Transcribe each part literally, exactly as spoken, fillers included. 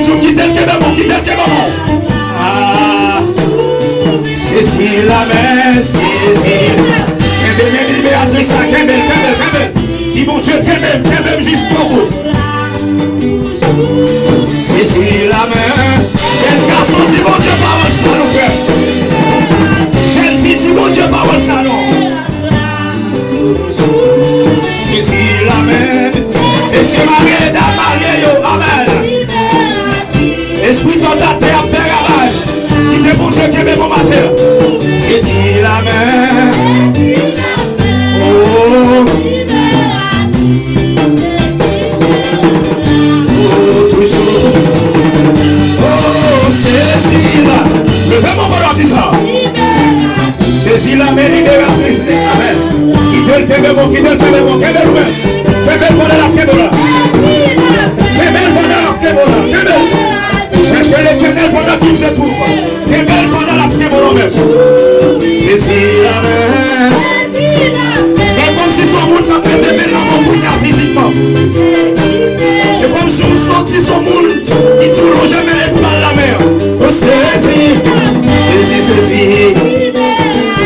Kite l kenbe bon, kite l kenbe bon. Ah, sezi la men, sezi. Kenbe men Liberatris la, kenbe l, kenbe l, kenbe l. Di Bondye, kenbe m, kenbe m jiskobou. Sezi la men. Jèn gason, di Bondye pawòl sa non, frè. Jèn fi, di Bondye pawòl sa non. Sezi la men. Mesye marye, dam marye yo, amèn. Espri tantatè ap fè ravaj. Kite Bondye kenbe bon maten. Sezi la men. Oh. Oh, toujou. Oh, sezi la. Leve men w pandan w ap di sa. Sezi la men Liberatris. Amèn. Kite l kenbe bon, kite l kenbe bon, kenbe l ou menm. Kenbe l pandan l ap kenbe w la. Kenbe l pandan l ap kenbe w la. Kenbe l. Chèche Letènèl pandan qu'il se trouve. Kenbe l pandan l ap kenbe w la menm. Sezi la men. Fè kòmsi se yon moun k ap kenbe men nan men w kounye a fizikman. Se kòmsi w santi se yon moun ki di w lonje men l epi w ba l lamen an. Oh, sezi, sezi, sezi.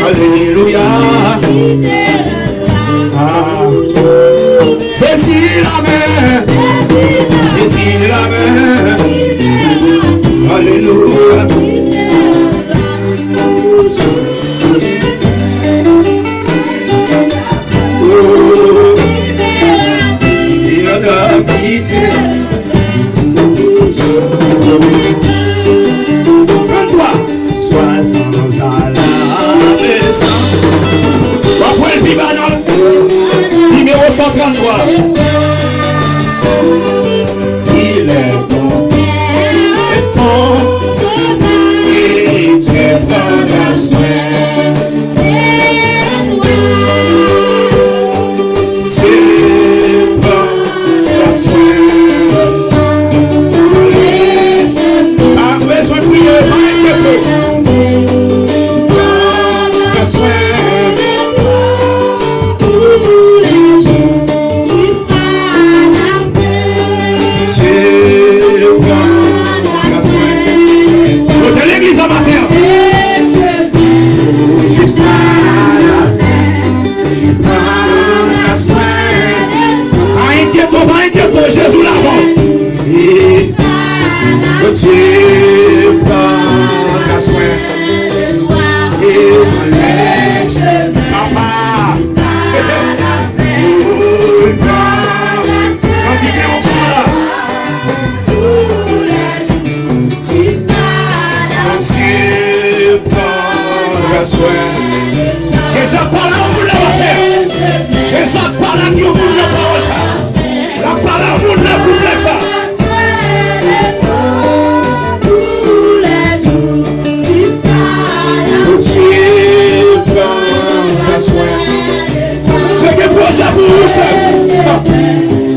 Alelouya. Ah. Sezi la men. Sezi la men. Alelouya. Oh. Trannntwa. Swa san zalavesan. W ap wè l pi ba nan nimewo san trannntwa. Il est bon, et bon, et Dieu prendra soin. Dieu prendra soin. Pa bezwen priye, pa enkyete. Prendra soin. Dieu prendra soin. Kote legliz an maten an? Jusqu'à la fin. Pa enkyete w, pa enkyete w, Jezi la avè w. Bondye pran swen de mwen. Papa, santi ke onksyon la. Bondye pran swen. Jezi ap pale a yon moun la, w ap fè. Jezi ap pale ak yon moun nan pawòl sa. L ap pale a yon moun nan kouplè sa. Bondye pran swen. Bondye gen pwojè pou ou, sè.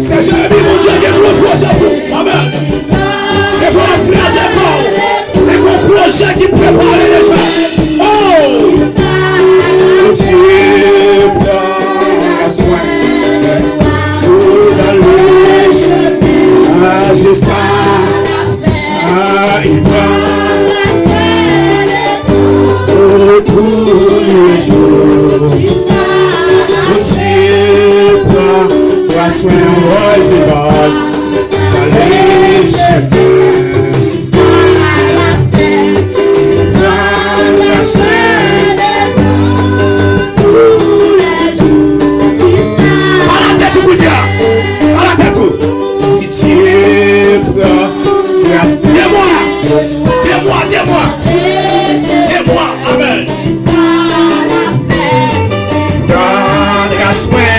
Sè Jeremi, Bondye gen gwo pwojè pou ou. Amèn. Se pa w ap kraze kò w. Se yon pwojè ki prepare deja. Oh! Bondye pran swen. Ou nan lij a jiska. Ah, il prend tous les jours. Bondye pran swen. Oh, il prend. Dans les chemins. Pale a tèt ou kounye a. Pale a tèt ou. Pitié, pran gras. De mwa. De mwa, de mwa. De mwa. Amèn. Prendra soin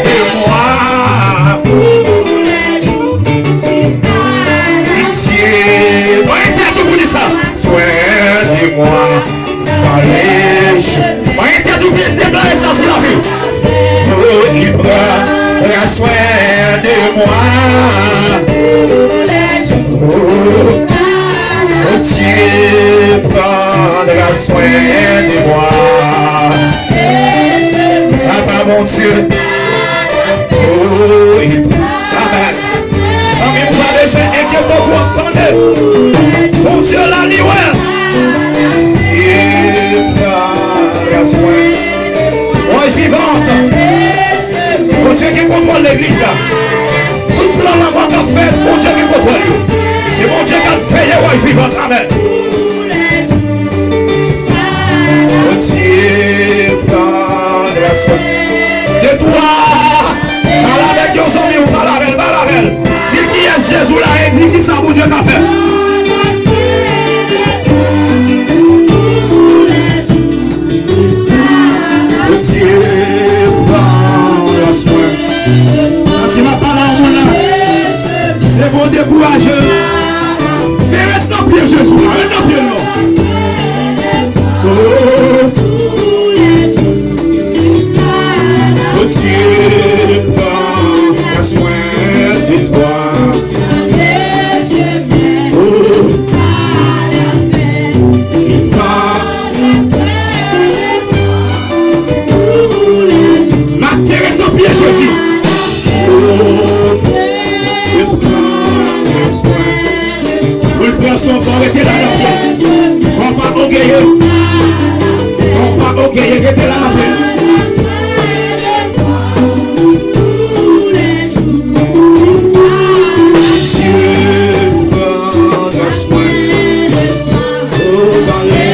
de moi. Pitié. Mwen te tou pou di sa. Soin de moi. Pale. Mwen te tou pou deklare sa sou lavi. Oh, il prendra soin de moi. Oh, Dieu prendra soin de moi. Papa Bondye. Oh, il prend. Zanmi m, ou pa bezwen enkyete w twòp, tande. Bondye la, li wè. Bondye pa gras mwen. Voice vivante. Bondye gen kontwòl legliz la. Tout plan lanmò k ap fèt, Bondye gen kontwòl yo. Se Bondye k ap veye voice vivante. Amèn. Bondye pa gras mwen. De twa. Pale avèk yon zanmi w, pale avè l, pale avè l. Di l kiyès Jezi w la e di kisa Bondye ka fè. Bondye pa gras mwen. Santi m ap pale a yon moun la. Se vo dekouraje. Men ret nan pye Jezi w la, ret nan pye l non. Oh. Bondye pa gras mwen de twa. Oh. Li pa. M ap tere nan pye Jezi. Oh. Pou l pran swen, fò w rete la nan pye. Fò w pa ògeye. Fò w pa ògeye. Rete la nan pye. Bondye pran swen. Oh, pale.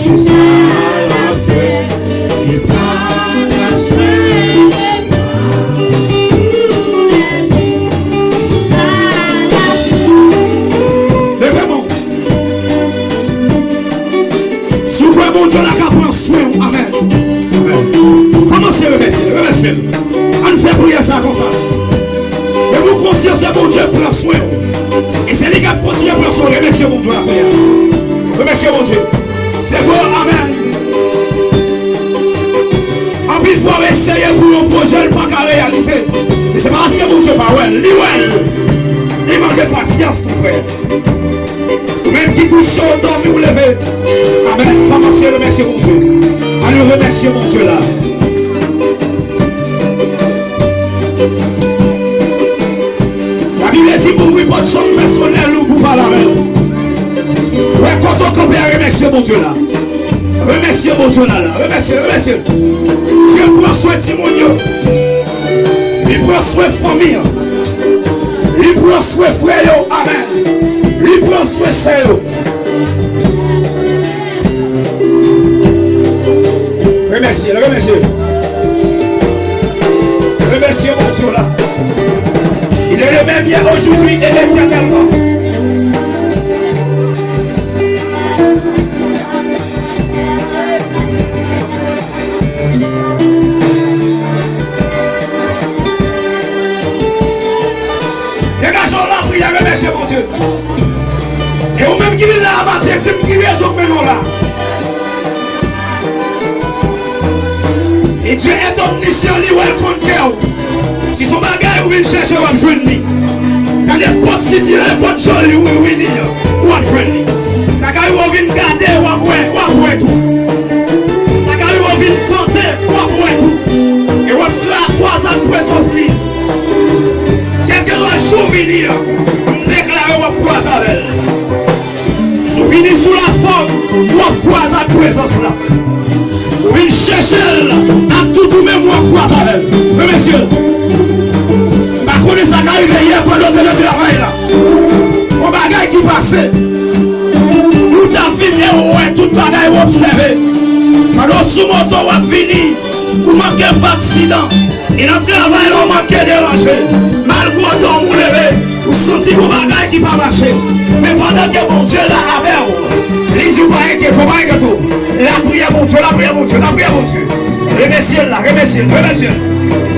Jiska lafen, li pa gras mwen. Leve men w. Si w kwè Bondye la ka pran swen w, amèn. Amèn. Kòmanse remèsye l, remèsye l. Ann fè priyè sa konsa. Depi w konsyan se Bondye k pran swen w. E se li k ap kontinye pran swen w. Remèsye Bondye w nan priyè. Remèsye Bondye. Se vre, amèn. Anpil fwa w eseye pou yon pwojè l pa ka reyalize. E se pa paske Bondye pa wè l. Li wè l. Li mande pasyans tou, frè. Ou menm ki kouche, ou dòmi, ou leve. Amèn. Kòmanse remèsye Bondye. Ann remèsye Bondye la. Labib di, ouvri pòt chanm pèsonèl ou pou pale avè l. Wè kote w kanpe a, remèsye Bondye la. Remèsye Bondye la, la. Remèsye, remèsye. Dye pran swen timoun yo. Li pran swen fanmi an. Li pran swen frè yo. Amèn. Li pran swen sè yo. Remèsye l, remèsye l. Remèsye Bondye w la. Il est le même hier, aujourd'hui et éternellement. Degaje w lapriyè, remèsye Bondye. E ou menm ki vin la a maten, di m ki rezon k mennen w la. E Dye est omniscient, li wè, l konn kè w. Si se yon bagay ou vin chèche, w ap jwenn li. Nan nenpòt siti, nenpòt jan li, ou, ou vini an, w ap jwenn li. Sa ka rive w vin gade, w ap wè, w ap wè tou. Sa ka rive w vin tande, w ap wè tou. E w ap tra-, kwaze ak prezans li. Kèlkeswa jou w vini an, m deklare w ap kwaze avè l. Si w vini sou lafòm, w ap kwaze ak prezans la. Ou vin chèche l ak tout ou menm, w ap kwaze avè l. Remèsye l. M pa konnen sa k rive yè pandan w te nan travay la. Yon bagay ki pase. Ou t ap vin e w wè tout bagay, ou obsève. Pandan w sou moto, w ap vini. Ou manke fè aksidan. E nan travay la, ou manke deranje. Malgre w dòmi, ou leve. Ou santi gon bagay ki pa mache. Men pandan ke Bondye la avè w, li di w pa enkyete w, pa enkyete w. Lapriyè Bondye, lapriyè Bondye, lapriyè Bondye. Remèsye l la, remèsye l, remèsye l.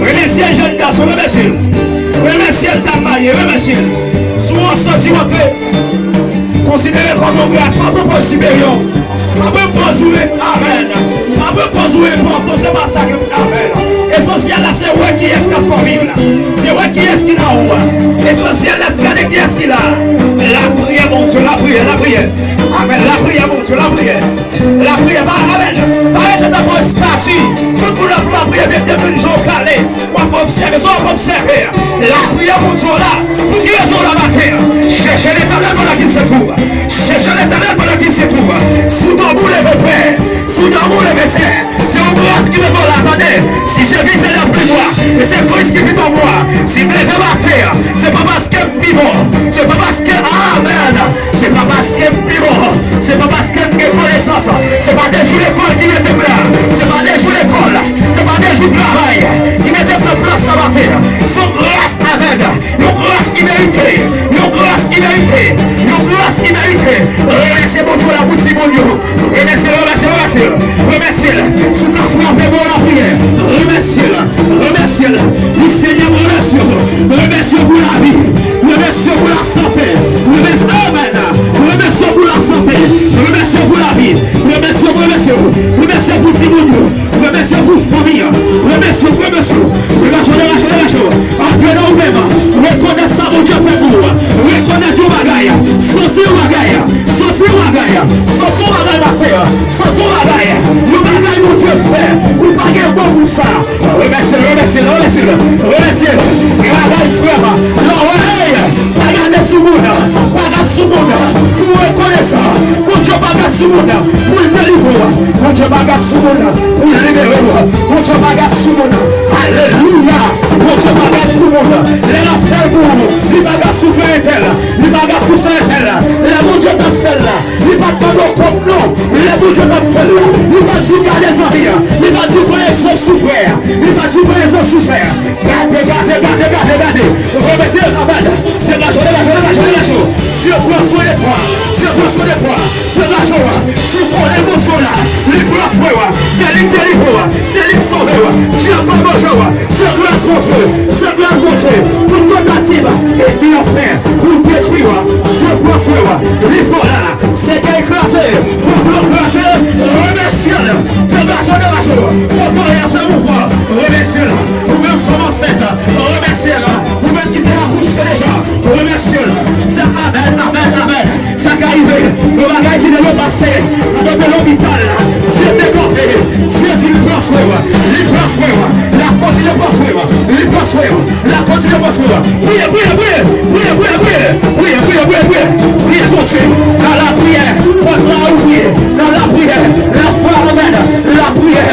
Remèsye jèn gason, remèsye l. Remèsye dam marye, remèsye l. Si w santi w antre, konsidere l kòm yon gras, pa pran pòz siperyè. Pa pran pòz ou ret, amèn. Pa pran pòz ou enpòtan, se pa sa ke, amèn. Esansyèl la, se wè kiyès k ap fanmi w la. Se wè kiyès ki nan ou a. Esansyèl la, se gade kiyès ki la. Lapriyè, Bondye, lapriyè, lapriyè. Amèn, lapriyè, Bondye, lapriyè. Lapriyè, pa, amèn. Pa rete tankou estati. Tout moun ap lapriyè, mete men jan w kale. W ap obsève, sa w ap obsève a. Lapriyè Bondye w la. Pou ki rezon w la maten an? Si w ka frape bò lapriyè, remèsye l, remèsye l. Di, Senyè, m remèsye w. M remèsye w pou lavi. M remèsye w pou lasante. M remèsye, amèn. M remèsye w pou lasante. M remèsye w pou lavi. M remèsye w, m remèsye w. M remèsye w pou timoun yo. M remèsye w pou fanmi an. M remèsye w, m remèsye w. Degaje w, degaje w, degaje w. Antre nan ou menm. Rekonèt sa Bondye fè pou ou. Rekonèt yon bagay. Santi yon bagay. Santi yon bagay. Santi yon bagay maten an. Santi yon bagay. Yon bagay Bondye fè. Ou pa gen bon pou sa. Remèsye l, remèsye l, remèsye l. Remèsye l. Travay frè m. Lè w wè, pa gade sou moun. Pa gade sou moun. Pou rekonesan. Bondye pa gade sou moun. Pou l delivre w. Bondye pa gade sou moun. Pou l libere w. Bondye pa gade sou moun. Alelouya. Bondye pa gade sou moun. Lè l ap fè l pou ou, li pa gade sou frè entèl. Li pa gade sou sè entèl. Lè Bondye t ap fè l la, li pa t mande w kòb non. Lè Bondye t ap fè l la, li pa t di gade zanmi an. Li pa t di pran egzanp sou frè a. Li pa t di pran egzanp sou sè a. Gade, gade, gade, gade, gade. Remèsye l, amèn. Degaje w, degaje w, degaje w, degaje w. Dye pran swen de twa. Dye pran swen de twa. Degaje w. Si w konnen Bondye w la, li pran swen w. Se li k delivre w. Se li k sove w. Dye pa manje w. Se gras Bondye. Se gras Bondye. Tout tantativ ènmi an fè pou detwi w, Dye pran swen w. Li fò la. Sèkèy kraze. Konplo kraze. Remèsye l. Degaje w, degaje w. Konplo a fè mouvman. Remèsye l. Ou menm fanm ansent. Remèsye l. Ou menm ki te akouche deja. Remèsye l. Se amèn, amèn, amèn. Sa ka rive, yon bagay ki te dwe pase, pandan w te lopital la, Dye te kanpe, Dye di li pran swen w, li pran swen w, l ap kontinye pran swen w, li pran swen w, l ap kontinye pran swen w. Priye, priye, priye, priye, priye, priye, priye, priye, priye, priye, priye, Bondye, nan lapriyè, pòt la ouvri, nan lapriyè, lafwa, amèn, lapriyè,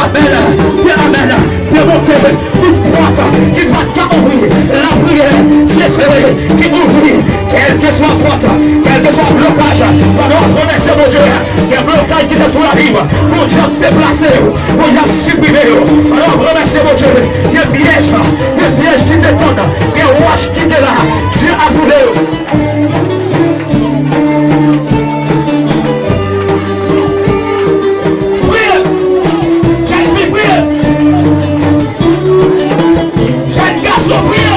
amèn, Dye, amèn, demonte. Tout pòt ki pa t ka ouvri, lapriyè se klere ki ouvri. Kèlkeswa pòt, kèlkeswa blokaj, pandan w ap remèsye Bondye, gen blokaj ki te sou lavi w, Bondye ap deplase yo, Bondye ap siprime yo. Pandan w ap remèsye Bondye, gen pyèj, gen pyèj ki te tann, gen wòch ki te la, Dye ap boule yo. Priye! Jèn fi, priye! Jèn gason, priye!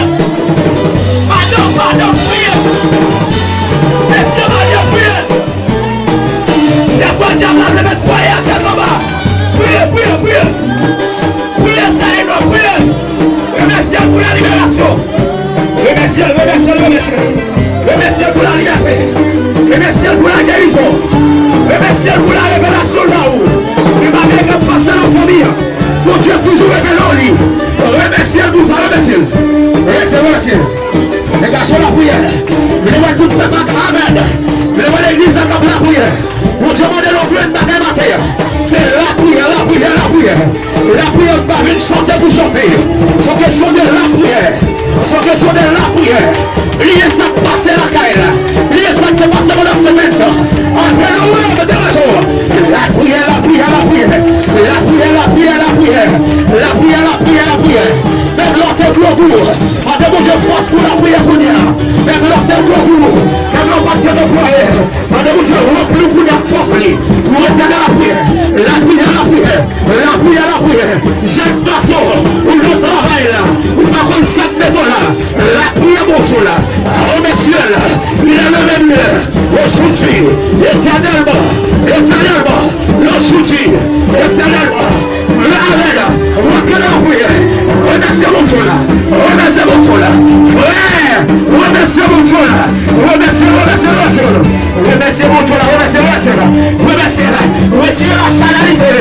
Madanm, madanm, priye! Mesye marye, priye! Dèfwa dyab la vle met fwaye a tèt anba! Priye, priye, priye! Priye, Senyè, priye! Remèsye l pou la liberasyon! Remèsye l, remèsye l, remèsye l. Remèsye l pou la libète. Remèsye l pou la gerizon. Remèsye l pou la revelasyon l ba ou. Gen bagay k ap pase nan fanmi an. Bondye toujou revele w li. Remèsye l pou sa, remèsye l. Remèsye l, remèsye l. Degaje w lapriyè. Mwen wè tout pèp ak amèn. Mwen wè legliz la k ap lapriyè. Bondye mande nou plen bagay maten an. Se lapriyè, lapriyè, lapriyè. Lapriyè pa vin chante pou chante. Se yon kesyon de lapriyè. Se yon kesyon de lapriyè. Bliye sa k pase lakay la. Bliye sa k te pase pandan semèn nan. Antre nan wòb de rezo. Lapriyè, lapriyè, lapriyè. Lapriyè, lapriyè, lapriyè. Lapriyè, lapriyè, lapriyè. Nèg la te gwo gou. Mande Bondye fòs pou lapriyè kounye a. Nèg la te gwo gou. Nèg la pa t gen anplwaye. Mande Bondye ranpli w kounye a ak fòs li. Pou rete nan lapriyè. Lapriyè, lapriyè. Lapriyè, lapriyè. Jèn gason, ou nan travay la. Ou pa konn sa k mete w la. Lapriyè Bondye w la. Remèsye l. Il est le même hier, aujourd'hui, éternellement, éternellement, aujourd'hui, éternellement. Amèn. Rantre nan lapriyè. Remèsye Bondye w la. Remèsye Bondye w la. Frè, remèsye Bondye w la. Remèsye, remèsye, remèsye. Remèsye Bondye w la. Remèsye, remèsye l. Remèsye l. Retire lachanalite.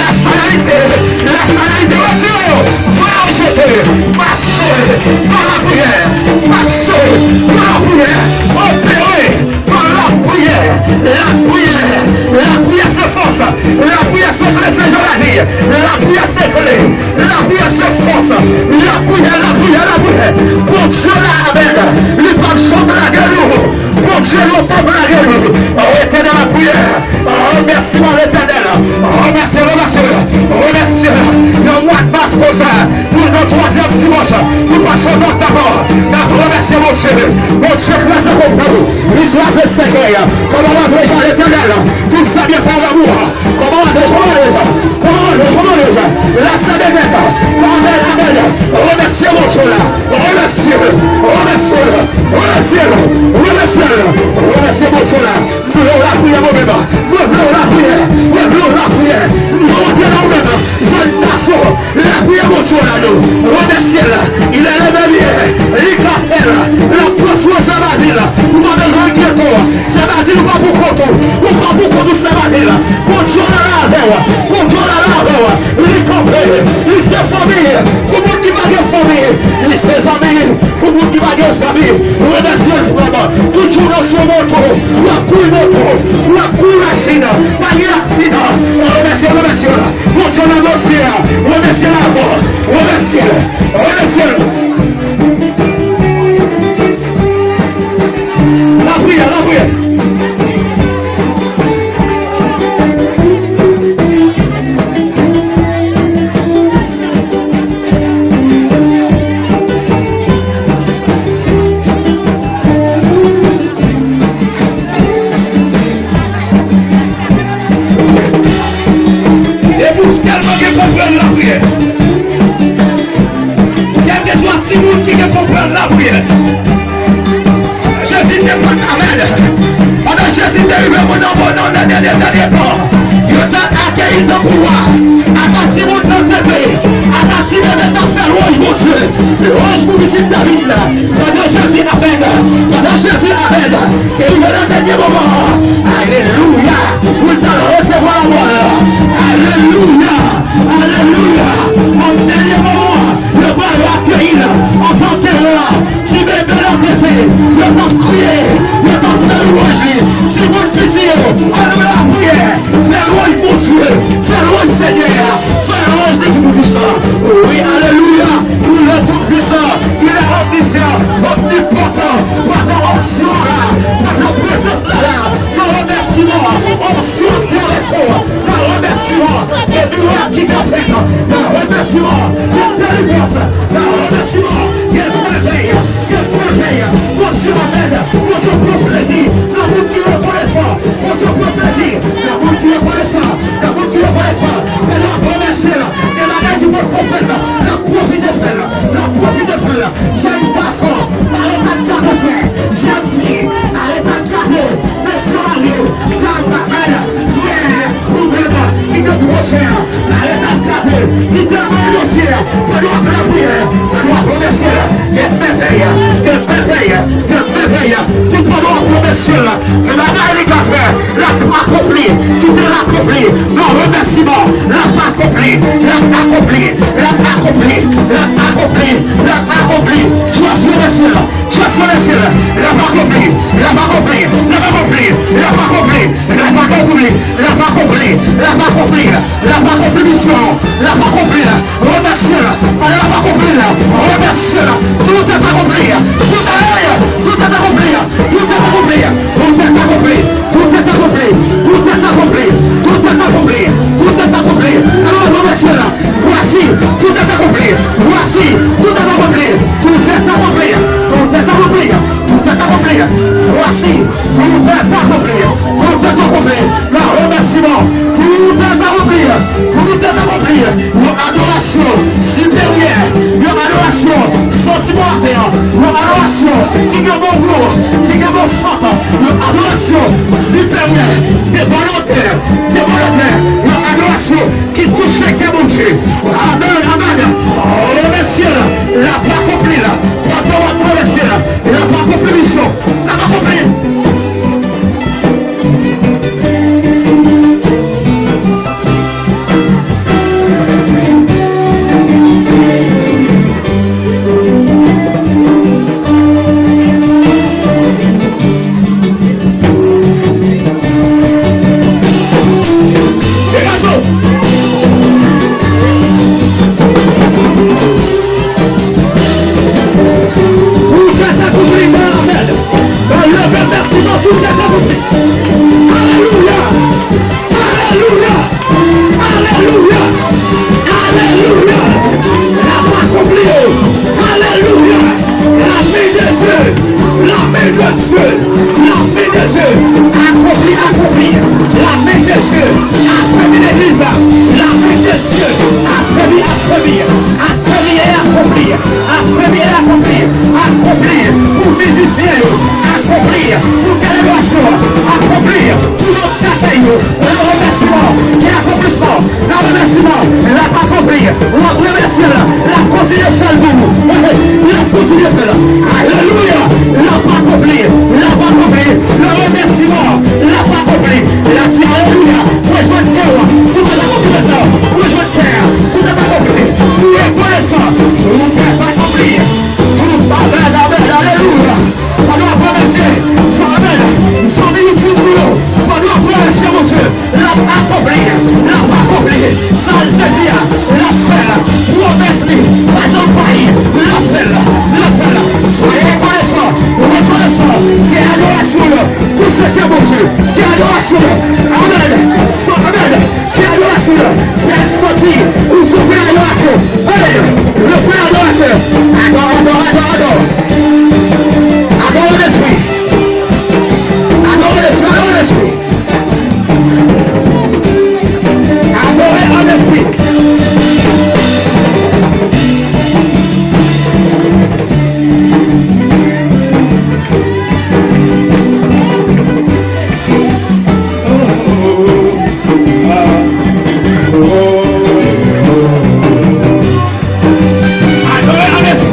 Lachanalite. Lachanalite. Retire yo. Voye yo jete. Mache nan lapriyè. Mache nan lapriyè. Opere. Lapriyè, lapriyè, lapriyè se fòs, lapriyè se kle, se jodi, lapriyè se kle, lapriyè se fòs, lapriyè, lapriyè, lapriyè. Bondye la avèk, li p ap janm lage nou. Bondye nou p ap lage nou. Rete nan lapriyè. Remèsye Letènèl. Remèsye, remèsye, remèsye. Nan mwa mas konsa, pou nan twazyèm dimanch, nou pa chante antanman. N ap remèsye Bondye. Bondye kraze konplo. Li kraze sèkèy. Kòman w ap deja Letènèl? Tout sa byen fè w lanmou. Kòman w ap deja? Amèn, amèn, amèn. Remèsye Bondye la. Remèsye, remèsye, remèsye, remèsye, remèsye Bondye la. Lè w lapriyè mwen menm, mwen vle w lapriyè, mwen vle w lapriyè. Nou antre nan ou menm, jèn gason, lapriyè Bondye w la nou. Remèsye l, il est le meilleur, li ka fè l, l ap pran swen Sè Bazil, ou pa bezwen enkyete w. Sè Bazil, ou pa pou kont ou, ou pa pou kont ou, Sè Bazil. Bondye w la avè w, Bondye w la avè w, li kanpe, li se fanmi, pou moun ki pa gen fanmi, li se zanmi. Pou moun ki pa gen zanmi, remèsye l frè m. Tout jounen sou moto, w ap kouri moto, w ap kouri machin, pa gen aksidan. Remèsye, remèsye l. Bondye nan dosye a. Remèsye l avè l. Remèsye l. Remèsye l. Lapriyè, lapriyè. Depi w tèlman gen konprann lapriyè. Kèlkeswa timoun ki gen konprann lapriyè. Jezi te pran amèn. Pandan Jezi te rive nan bon nan dènye, dènye, dènye tan, yo te akeyi l tankou wa. Ata timoun nan te veye, ata ti bebe t ap fè lwanj Bondye. Lwanj pou pitit David la. Pandan Jezi amèn, pandan Jezi amèn te rive nan dènye moman an, alelouya, pou l t al resevwa lanmò a. Alelouya, alelouya. An dènye moman, yo pral akeyi l antanke wa. Ti bebe nan tete, yo t ap kriye, yo t ap fè lwanj li. Timoun piti yo, ann nan lapriyè, fè lwanj Bondye, fè lwanj Senyè a, fè lwanj li ki Toupwisan. Wi, alelouya, il est tout puissant, il est omniscient, omnipotent, pandan onksyon an la, pandan prezans la la, nan remèsiman, onksyon an travèse w, nan remèsiman, gen mirak ki ka fèt, nan remèsiman, gen delivrans, nan remèsiman, gen mèvèy, gen mèvèy. Bondye amèn, Bondye pran plezi nan moun ki rekonesan, Bondye pran plezi nan moun ki rekonesan, nan moun ki rekonesan. Fè nou remèsye l, gen bagay ki poko fèt, n ap pwofite fè l, n ap pwofite fè l. Jèn gason, pa ret ap gade frè. Jèn fi, pa ret ap gade mesye w ale. Gad bagay, frè, ou menm ki gen pwojè, pa ret ap gade. Ki te mande dosye, pandan w ap lapriyè, pandan w ap remèsye l. Gen mèvèy, gen mèvèy, gen mèvèy. Tout pandan w ap remèsye l, gen bagay li ka fè. L ap akonpli, kite l akonpli. Nan remèsiman, l ap akonpli, l ap akonpli, l ap akonpli, l ap akonpli, l ap akonpli. Just remèsye l, just remèsye l. L ap akonpli, l ap akonpli, l ap akonpli, l ap akonpli, l ap akonpli, l ap akonpli, l ap akonpli, l ap akonpli misyon, l ap akonpli. Remèsye l. Pandan l ap akonpli l, remèsye l. Tout est accompli. Tout est, tout est accompli. Tout est accompli. Tout est accompli. Tout est accompli. Tout est accompli. Tout est accompli. Tout est accompli. Alò, remèsye l. Voici, tout est accompli. Voici, tout est accompli. Tout est accompli. Tout est accompli. Tout est accompli. Voici, tout est accompli. Tout est accompli. Nan remèsiman, tout est accompli. Tout est accompli. Yon adorasyon siperyè. Yon adorasyon santi mwen atè. Yon adorasyon ki gen bon gou, ki gen bon sant. Yon adorasyon siperyè. Devan lotè, devan lotè. Yon adorasyon ki touche kè Bondye. Amèn, amèn. Remèsye l. L ap akonpli l. Pandan w ap remèsye l, l ap akonpli misyon. L ap akonpli. Degaje w! Tout est accompli dans l'appel. Dans le remerciement, tout est accompli. Alelouya! Alelouya! Alelouya! Alelouya! L ap akonpli yo. Alelouya! Lame de Dye! Lame de Dye! Lame de Dye! Akonpli, akonpli! Lame de Dye! Afèbli legliz la! Lame de Dye! Afèbli, afèbli! Akonpli, akonpli, akonpli, akonpli pou mizisyen yo, akonpli pou kè adorasyon, akonpli pou lòt katay yo. Nan remèsiman, gen akonplisman. Nan remèsiman, l ap akonpli. W ap remèsye l, l ap kontinye fè l pou ou. L ap kontinye fè l. Alelouya! L ap akonpli, l ap akonpli. Nan remèsiman, l ap akonpli. L ap di alelouya. Mwen jwenn kè w, tout ap akonpli nan tan. Mwen jwenn kè, tout ap akonpli. Rekonesan, ou kè pa akonpli. Tout, amèn, amèn, alelouya. Pandan w ap remèsye, fè amèn. Zanmi YouTube nou yo, pandan w ap remèsye Bondye, l ap akonpli, l ap akonpli. Sa l te di a, l ap fè l. Pwomès li pa janm fayi. L ap fè l, l ap fè l. Soyez reconnaissant, rekonesan. Kè adorasyon yo, pou Seyè Bondye. Kè adorasyon yo, amèn. Sa, amèn. Kè adorasyon yo, fè l santi ou se yon adoratè. Hey, le frè adoratè. Adore, adore, adore, adore. Adore an lespri. Adore an lespri, adore an lespri. Adore an lespri. Adore an lespri.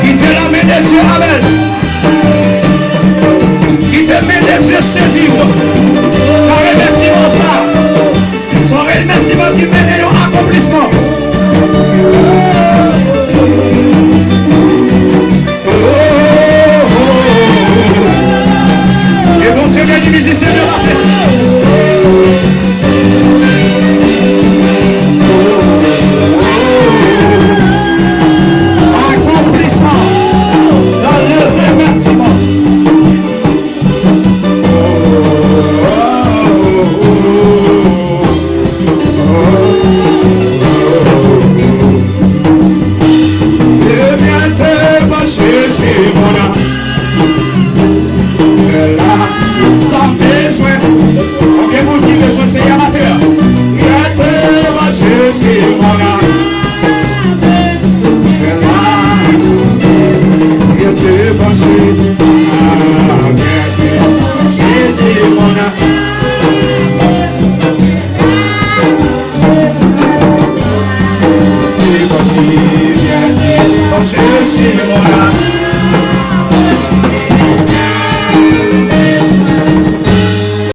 Kite lanmen de Dye, amèn. Kite men de Dye sezi w. Nan remèsiman sa, se yon remèsiman ki mennen yon akonplisman. E Bondye beni mizisyen yo la fèt. Akonplisman nan le remèsiman. Ebyen, te panche si mòn nan. Lè la, sa m bezwen. Konbyen moun ki bezwen Seyè maten an? Mete panche si mòn nan. Lè la, mete panche. Mete panche si mòn nan. Mete panche, mete panche si